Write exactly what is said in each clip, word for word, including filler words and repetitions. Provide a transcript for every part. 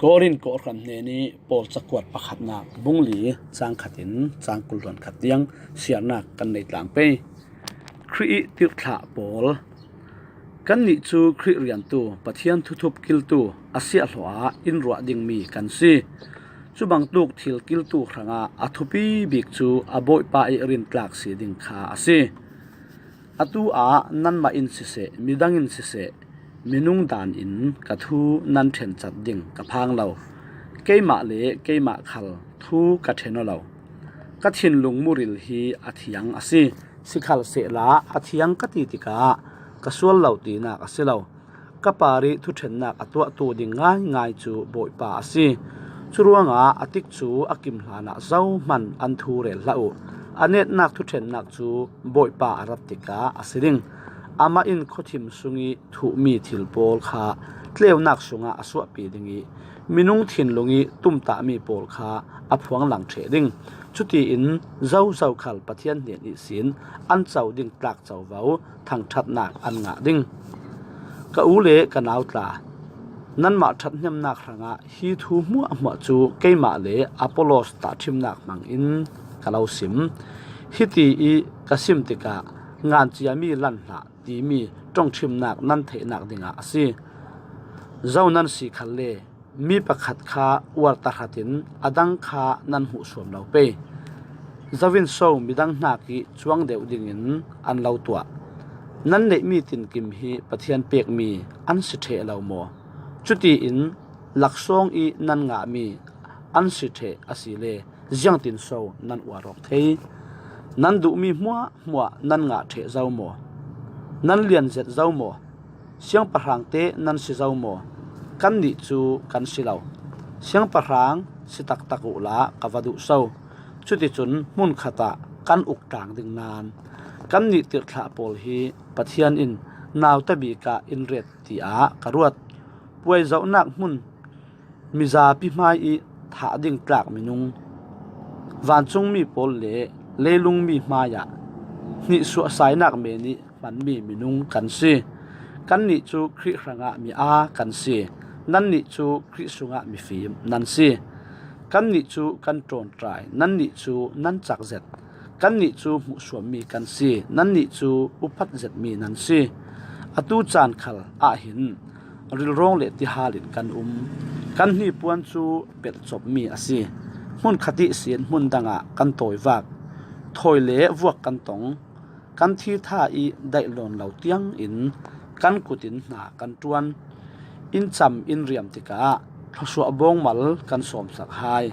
Korin kawhhran hnenih Paul cakuat pakhatnak bung li cang khatin cang kul hluan khat tiang siarnak kan nei tlang pei. Khrih ih tirhthlah pawl, kannih cu Khrih riantu, Pathian thuthup kiltu a siahhlawh ah in ruah dingmi kan si. Cubangtuk thil kiltu hrangah a thupi bik cu a Bawipa ih rintlak si ding kha a si. Atu ah nanmah in siseh, midang in siseh, minung dan in ka thu nan ṭhencat ding ka phang lo. Keimah le keimah khal thu ka ṭhen aw lo. Ka thinlung muril hi a thiang a si. Sikhalsehla a thiang ka ti tikah ka sual lo tinak a si lo. Ka par ih thuṭhennak a tuahtu ding ngaingai cu Bawipa a si. Curuangah a tikcu a kim hlanah zohman an thu rel hlah uh. A netnak thuṭhennak cu Bawipa a rat tikah a si ding. Amah in khuathim sungih thuhmi thil pawl kha tleunak sungah a suahpi ding ih minung thinlung ih tumtahmi pawl kha a phuang lang ṭheh ding. Cutiin zozo khal Pathian hnen ihsin an co ding tlak covo thangṭhatnak an ngah ding. Ka u le ka nau tla, nanmah ṭhathnemnak hrangah hi thu hmuahhmuah cu keimah le Apollos tahṭhimnak hmangin ka lo sim. Hiti ih ka sim tikah ngan ciami lan hlah timi ṭongṭhimnak nan theihnak dingah a si. Zo nan si khalle mi pakhat kha uar tahratin a dang kha nan hmuhsuam lo pei. Zo in so midang hnakih cuang deuh dingin an lo tuah? Nan neihmi tinkim hi Pathian pekmi an si ṭheh lo maw? Cutiin laksawng ih nan ngahmi an si ṭheh asile ziangtin so nan uar awk thei? Nan duhmi hmuahhmuah nan ngah ṭheh zo maw? Nan lian zet zo maw? Siangpahrang te nan si zo maw? Kannih cu kan si lo. Siangpahrang si taktak uhla ka va duh so. Cuticun hmunkhat ah kan uk tlang ding nain kannih tirhthlah pawl hi Pathian in nauta bikah in ret tiah ka ruat. Puai zohnak hmun mizapi hmai ih thah ding tlak minung, vancungmi pawl le leilungmi hmaiah hnihsuahsainak men ih hmanmi minung kan si. Kannih cu Khrih hrangah mi aa kan si. Nannih cu Khrih sungah mifim nan si. Kannih cu kan ṭawnṭai, nannih cu nan cak zet. Kannih cu hmuhsuammi kan si, nannih cu upat zetmi nan si. Atu caan khal ahhin rilrawng le tihal in kan um. Kan hnipuan cu pelhcopmi a si. Hmunkhat ihsin hmun dangah kan tawivak, thawi le vuak kan tong. Kan thitha ih daih lawn lo tiangin kan kut in hna kan ṭuan. Inn cam in riam tikah thluasuah bawngmal kan sawmsak hai.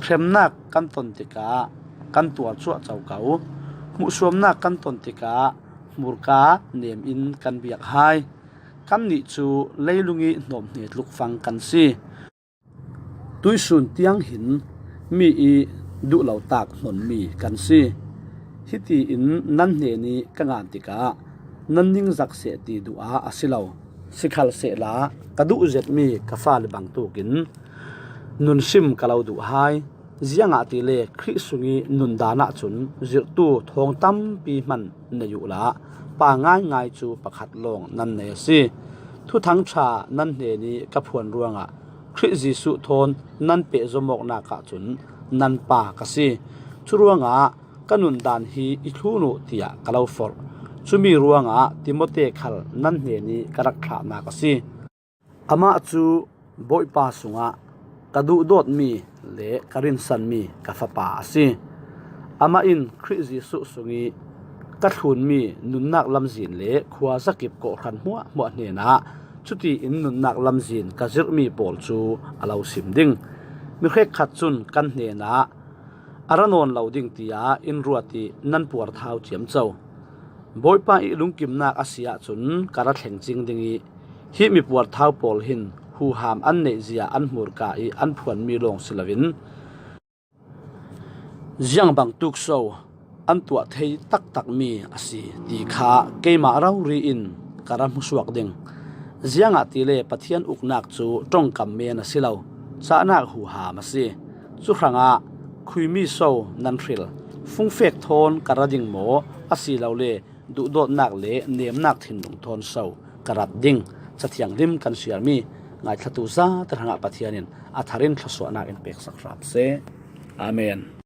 Hremnak kan ton tikah kan tuar cuahco ko. Hmuhsuamnak kan ton tikah hmurka nem in kan biak hai. Kannih cu leilung ih hnawmhne tlukfang kan si. Tuihsun tiang hin mi ih duh lo tak hnonmi kan si. Hiti in nan hnen ih ka ngan tikah nan ningzak seh ti duh ah a si lo. Sikhalsehla ka duh zetmi ka fale bangtuk in nunsim ka lo duh hai. Ziangahtile Khrih sungih nundan ahcun zirhtu thawng tampi hman nei uhla pa ngaingai cu pakhat lawng nan nei a si. Thuthang ṭha nan hnen ih ka phuan ruangah Khrih Jesuh thawn nan pehzom awknak ahcun nan pa ka si. Curuangah ka nundan hi i thlun uh tiah ka lo forh. Cumi ruangah Timote khal nan hnen ih ka rak thlahnak a si. Amah cu Bawipa sungah ka duhdawtmi le ka rinsanmi ka fapa a si. Amah in Khrih Jesuh sungih ka thlunmi nunnak lamzin le khuazakip kawhhran hmuahhmuah hnenah cutiin nunnak lamzin ka zirhmi pawl cu a lo sim ding. Mi hrekkhat cun kan hnenah a ra nawn lo ding tiah in ruat ih nan puarthau ciamco. Bawipa ih lungkimnak a si ahcun ka ra thleng cing ding ih hi mi puarthau pawl hin huham an neih zia an hmurka ih an phuanmi lawng si loin ziang bangtuk so an tuah thei taktakmi a si ti kha keimah rori in ka ra hmusuak ding. Ziangahtile Pathian uknak cu ṭongkam men a si lo, cahnak huham a si. Cu hrangah khuimi so nan hril? Fungfek thawn ka ra ding maw? Asilole duhdawtnak le nemnak thinlung thawn so ka rat ding? Cathianghlim kan siarmi ngaithlatu zate hrangah Pathian in a tharin thluasuahna in peksak hram seh. Amen.